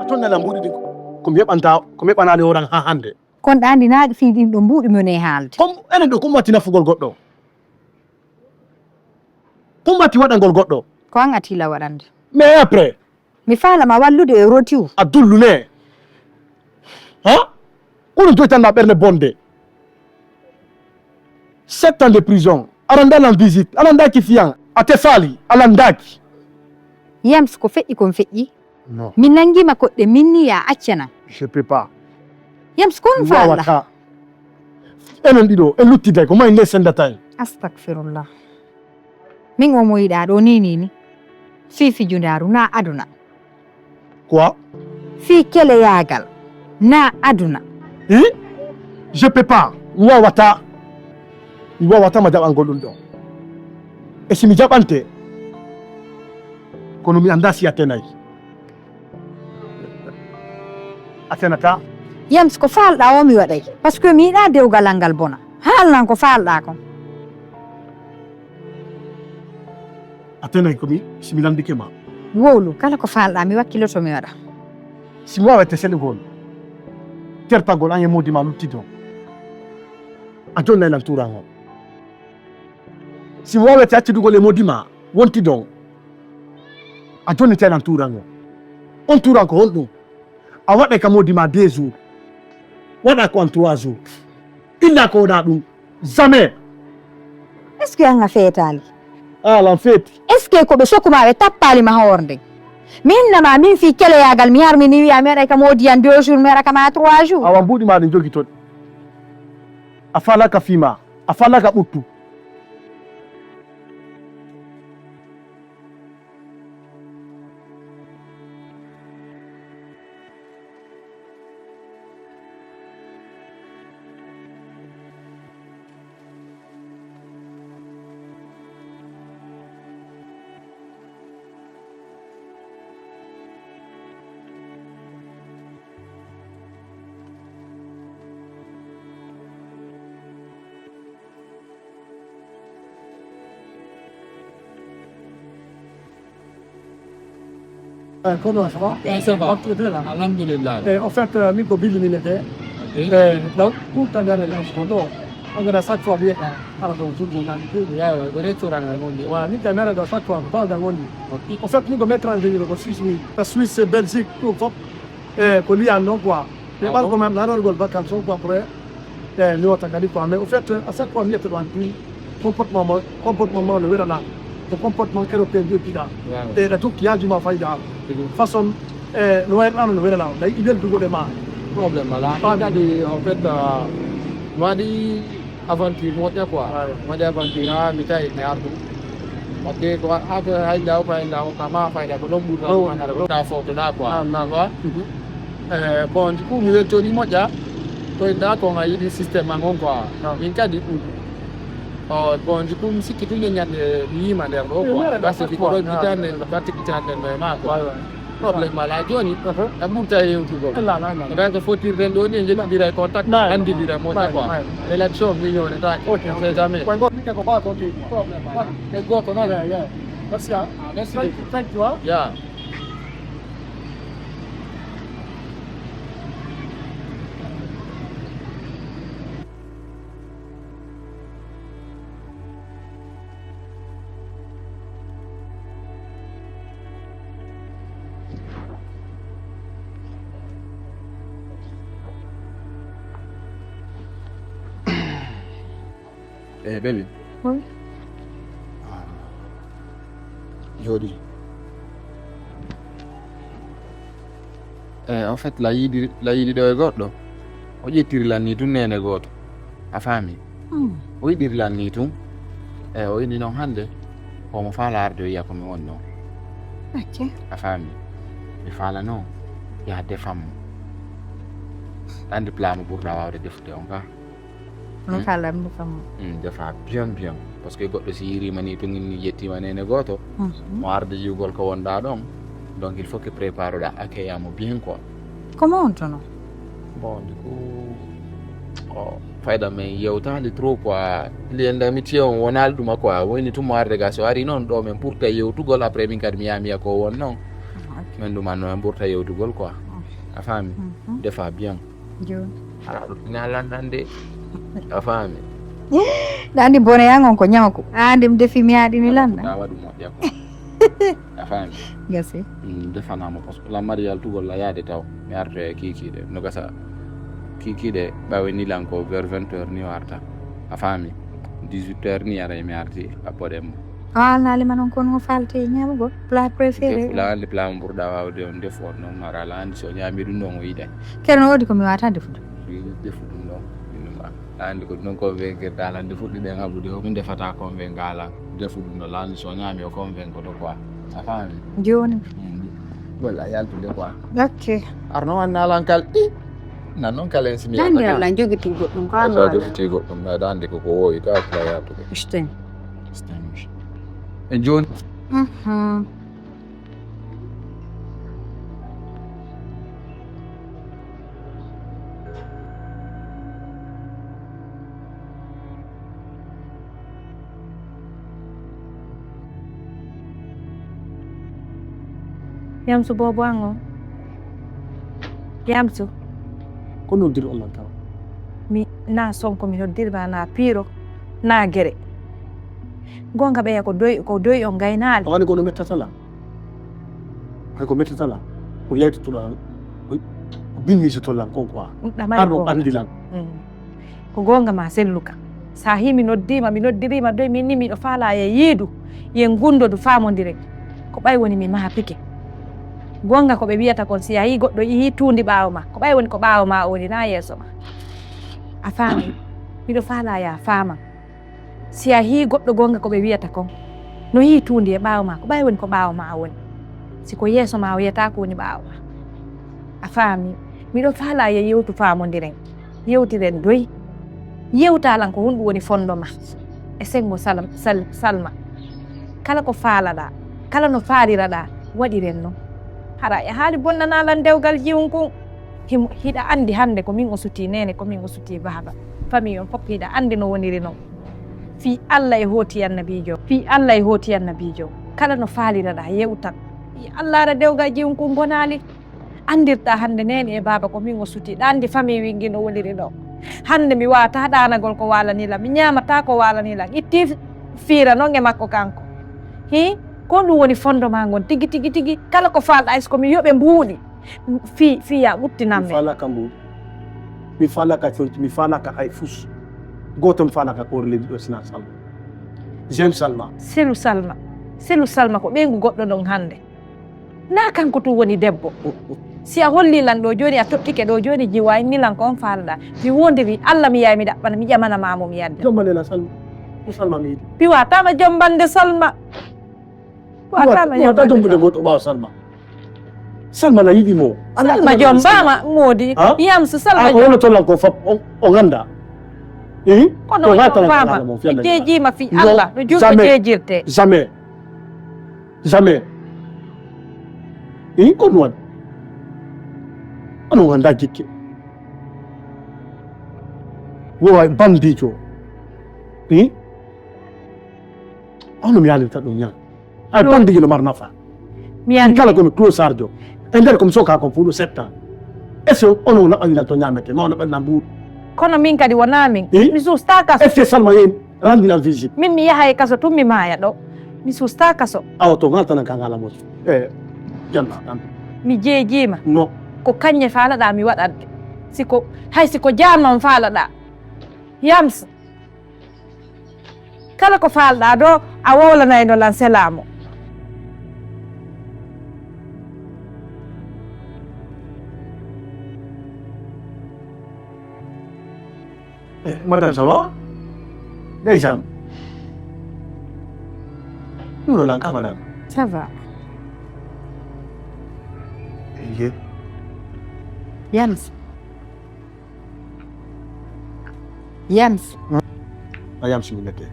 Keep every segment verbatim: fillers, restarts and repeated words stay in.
Ton nana mbuuɗi ɗin ko mi heɓanta, ko mi heɓanaali horan haa hannde. Kon ɗaandi naaɗi fii ɗin ɗo mbuuɗi mi woni e haalde. Kon enen ɗo, kon watti nafugol goɗɗo. Kon watti waɗangol goɗɗo. Ko an atila waɗande. Mais après? Mi faala ma wallude e rotiw. A dullu ne. Ha? Kono joytanɗa ɓernde bonde. Sept ans de prison. Aɗa anndaa lan visite. Aɗa anndaa ki fiyan. A te faali. Aɗa anndaa ki. Yams, ko feƴƴi kon feƴƴi. Non. Mi nangii ma koɗɗe minni ya accana. Je peux pas. Yams, kon faala. Enen ɗiɗo, en luttiday ko may nde sendata en. Astagfirullah. Min o mo yiɗaa ɗo ni ni ni. Fii fijundaaru na aduna. Quoi? Fii keleyaagal na aduna. Hi? Je peux pas. Mi wawata. Mi wawata ma jaɓangol ɗum ɗon. E si mi jaɓante, kono mi anndaa si a tenay. A tenata. Yams, ko faalɗaa o mi waɗay. Parce que mi yiɗaa dewgal an ngal bona. Haalnan ko faalɗaa kon. A tenay ko mi, si mi landike ma. Wowlu, kala ko faalɗaa, mi wakkiloto mi waɗa. Si mi waawete selugol, tertagol an e moodi ma luttidon. A jonnay lan tuuran on. Si mi waawete accudugol e moodi ma, wontidon. A jonnitay lan tuuran on. On tuuran ko honɗum? A waɗay ka moodi ma deux jours. Waɗa ko an trois jours. Illa ko wona ɗum. Jamais. Est-ce que an a feetaali? Alan feeti. Est-ce que ko ɓe sokuma ɓe tappaali ma hoorde? Min nama min fii keleyaagal mi harmini wiya mi waɗay ka moodi an deux jours mi waɗa ka ma trois jours. Awa mbuuɗi ma ɗin jogitoɗi. A faalaka fii ma. A faalaka ɓuttu. Eh, comment ça va? Eh, ça va. Ok, t'es là. Alhamdulillah. Eh, en fait, euh, mi ko Billy Minete. Ok. Eh, donc, pour t'en aller là, je suis content. On a chaque fois bien. Alors, donc, tout le monde a dit. Ya, ya, ko restaurant ngal woni. Voilà, ni kamera da chaque fois, pas dans mon lit. Ok. En fait, ni ko mettre en jeu ko Suisse, oui. La Suisse, c'est Belgique, tout, fop. Eh, ko liyan noon quoi. Ɓe ɓan ko même nanargol vacances on quoi après. Eh, mi wota kadi quoi mais au fait à chaque fois mi yetta ɗo anti comportement mo comportement mo no weɗana ko comportement keroke jopiɗa. E ɗa tokki yaajuma fayda façon e no wayatnano no weɗana ɗa yiɗi weldugoɗe ma. Problème ala kadi en fait mi waɗi aventure moƴƴa quoi. Mi waɗi aventure ha mi tawi mi ardu. Ok, ko aka hay law ko hay law kama fayda ko ɗon ɓurta ko anara ko ta fotoɗa quoi. Quoi. Eh, bon du coup mi weltoni moƴƴa. Ko inda ko nga yiɗi système an on quoi. Min kadi ɓuri. Oh, bon du coup mi sikki tun ñande mi yima nder ɗo quoi. Parce que ko ɗo guitare nden parti guitare nden no e ma quoi. Problème ala joni. E ɓurta e yewtugol. Nda ko fotirten ɗo ni en jettidira e contact andidira moƴƴa quoi. Relation mi yonetake. On sait jamais. Ko goto noon. Merci. Merci. Thank you. Yeah. Eh, baby. Oui. Ah. Jooɗi. Eh, en fait, la yiɗi, la yiɗi ɗo e goɗɗo. O ƴettiri lan ni tun nene gooto. A faami? Hmm. O yiɗiri lan ni tun. Eh, o inni noon hannde. Ko mo faala arde o yiya ko mi woni noon. Ok. A faami? Mi faala noon. Yaa defam mo. Anndi plat mo ɓurɗa waawde defude on ka? No kalan mo kam. Mm, defa bien bien. Parce que goɗɗo si yirima ni tun ni yettima nene gooto. Mo arde yiwgol ko wonɗa ɗon. Donc il faut que préparoɗa accueillamo bien quoi. Comment on tono? Bon du coup o fayda men yewtali trop quoi. Liyenda mi tiye on wonali ɗuma quoi. Woni tun mo arde ga so ari noon ɗo men ɓurta yewtugol après min kadi mi yamiya ko won noon. Min ɗumanno en ɓurta yewtugol quoi. A faami? Defa bien. Jooni. Hara ɗum ina lanɗande. A faami? Ɗa anndi boneyan on ko ñawko. Aa, nde mi defi mi yaaɗini lanɗa. Ɗa waɗu moƴƴa ko. A faami? Gasi. Defanama parce que lamari yaltugol la yaade taw. Mi arta e kiikiiɗe. No gasa kiikiiɗe ɓawe ni lan ko vers vingt heures ni warta. A faami? Dix-huit heures ni ara mi arti a boɗen mo. A waalnaali ma noon kono ngo faalte e ñaamugol plat préféré. Defu laandi plat mo ɓurɗa waawde on defu on noon mara laandi so ñaami ɗum ɗon o yiɗay. Kere no woodi ko mi waata defude. Defu ɗum ɗon. Laandi ko ɗum ɗon ko wegirɗa laandi fuɗɗiɗen haɓude o min defata kon we ngalan. Defu ɗum ɗo laandi so ñaami o kon wen ko ɗo quoi. A faami? Jooni. Walla yaltude quoi. Ok. Arno wanna lankal ɗi. Nan noon kala en simi. Jannde Allah jogiti goɗɗum ko Sa defiti goɗɗum meɗa andi koko wowi ka fula yaltude. Isten. E jooni. Yamsu boobo an o. Yamsu. Ko noddir on lan taw? Mi na sonko mi noddir ma na piiro na gere. Gonga ɓeya ko doy ko doy on gaynaali. Wani ko no mettata la. Hay ko mettata la. Ko yayto to lan. Ko binni so to lan kon quoi. Arno andi lan. Ko goonga ma selluka. Sa hi mi noddiima mi noddirima doy min ni miɗo faala ye yiidu yen gundodu famondiren. Ko ɓay woni mi maapike. Goonga ko ɓe wiyata kon si a yi goɗɗo yi tuundi ɓaawo ma ko ɓay woni ko ɓaawo ma o woni na yeeso ma. A faami? Miɗo faala ya faaman. Si a hi goɗɗo goonga ko ɓe wiyata kon no yi tuundi e ɓaawo ma ko ɓay woni ko ɓaawo ma o woni. Si ko yeeso ma o yiyata ko woni ɓaawo ma. A faami? Miɗo faala ye yewtu famondiren. Yewtiren doy. Yewta lan ko honɗum woni fondo ma e sengo salma kala ko faalaɗa kala no faaliraɗa waɗiren non. Hara e haali bonnana lan dewgal jiwun kun. Hiɗa andi hande ko min o suti nene ko min o suti baaba. Famille on fof hiɗa andi no woniri non. Fii allah e hooti annabiijo fii allah e hooti annabiijo. Kala no faaliraɗa yewtan. Fii allah ara dewgal jiwun kun gonaali. Andirta hande nene e baaba ko min o suti ɗa andi famille wingin o woniri ɗo. Hande mi wata ɗanagol ko walani lan mi ñamata ko walani lan itti fiira non e makko kanko. Hi ko ɗum woni fondo ma ngon tigi tigi tigi kala ko falɗa est ce que mi yoɓe mbuuɗi. Fi fi ya ɓuttinan mi falaka mbuuɗi. Mi falaka coyti mi falaka hay fus. Goto mi falaka ko worledi ɗo sina salma. J'aime salma. Selu salma. Selu salma ko ɓeygu goɗɗo ɗon hande. Na kanko tun woni debbo. Si a holli lan ɗo joni a toɗɗike ɗo joni jiwa inni lan ko on faalɗa. Mi wondiri allah mi yawi mi ɗaɓɓana mi ƴamana ma mo mi yadda. Jombane lan salma. Ko salma mi yiɗi. Mi watama jombande salma. Watama jombande goto ɓawa salma. Salma na yiɗi mo. Salma jombama modi. Yam so salma. Ko wona tollan ko fop o ganda. Eyi. Kono o jombama. Jejima fi allah no julɓe jejirte. Jamais. Jamais. Ii ko ɗum waɗi? Onon wonda jikke. Wowa bamdijo. Ii. Ono mi yaalirta ɗum ñan. Ay bamdijo no mar nafa. Mi yandi kala komi closarjo. E nder komi soka ko pour sept ans. Est ce que onon naɓangal to ñamete ma ono ɓenna mbuuɗu? Kono min kadi wona min. Mi susta kaso. Est ce que salma yeni? Randinal visite. Min mi yaha e kaso tun mi maaya ɗo. Mi susta kaso. Awa to ngal tanan ka ngala mo. E janna tan. Mi jeejima. No. Ko kañe faalaɗa mi waɗande. Siko hay siko janno on faalaɗa. Yams. Kala ko faalɗa ɗo a wowlanayno lan selamo. Eh, madame, ça va? Ndeysaan. Nuno lan ka madame. Ça va. Ye. Yams. Yams. Na yams minete.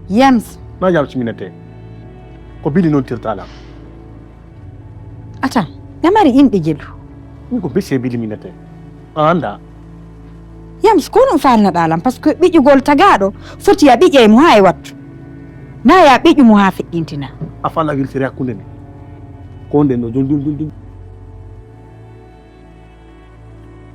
Yams. Na yams minete. Ko bili non tirtala. Ata, na mari inɗe jelu. Min ko bese bili minete. A anda. Yams ko no falnaɗa lan parce que ɓiƴugol tagaɗo foti a ɓiƴey mo ha e wattu. Na ya ɓiƴu mo ha feƴƴintina. A fala wiltiri hakkunde ni. Ko nden no dum dum dum dum.